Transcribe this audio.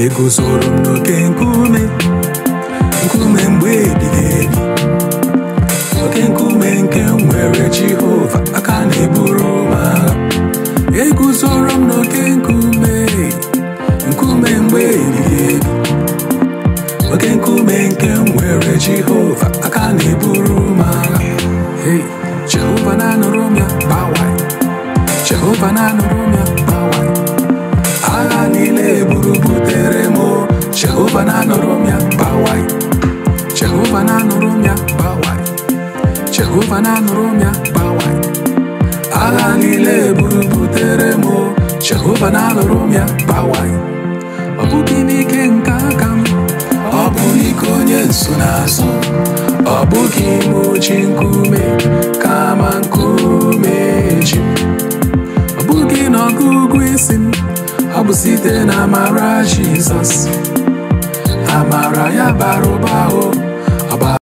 Eguzoro m n'oke nkume, nkume mgbe ebighị ebi. Oke nkume nke m nwere Jehova, aka na-eburu m agha. Eguzoro m n'oke nkume, nkume mgbe ebighị ebi. Oke nkume nke m nwere Jehova, aka na-eburu m agha. Hey, Jehova na-anụrụ m ya, bawai. Jehova na-anụrụ m ya, bawai. Agha niile buru butere m o. Jehova na-anụrụ m ya, bawai. Jehova na-anụrụ m ya, bawai. Jehova na-anụrụ m ya, bawai. Agha niile buru butere m o. Jehova na-anụrụ m ya, bawai. Ọ bụghị n'ike nke aka m, ọ bụ n'ike onye nsonaazụ. Ọ bụghị m ji nkume, kama nkume ji m. Ọ bụghị n'ọgụgụ isi m, ọ bụ site na amara Jizọs. Amara ya bara ụba o,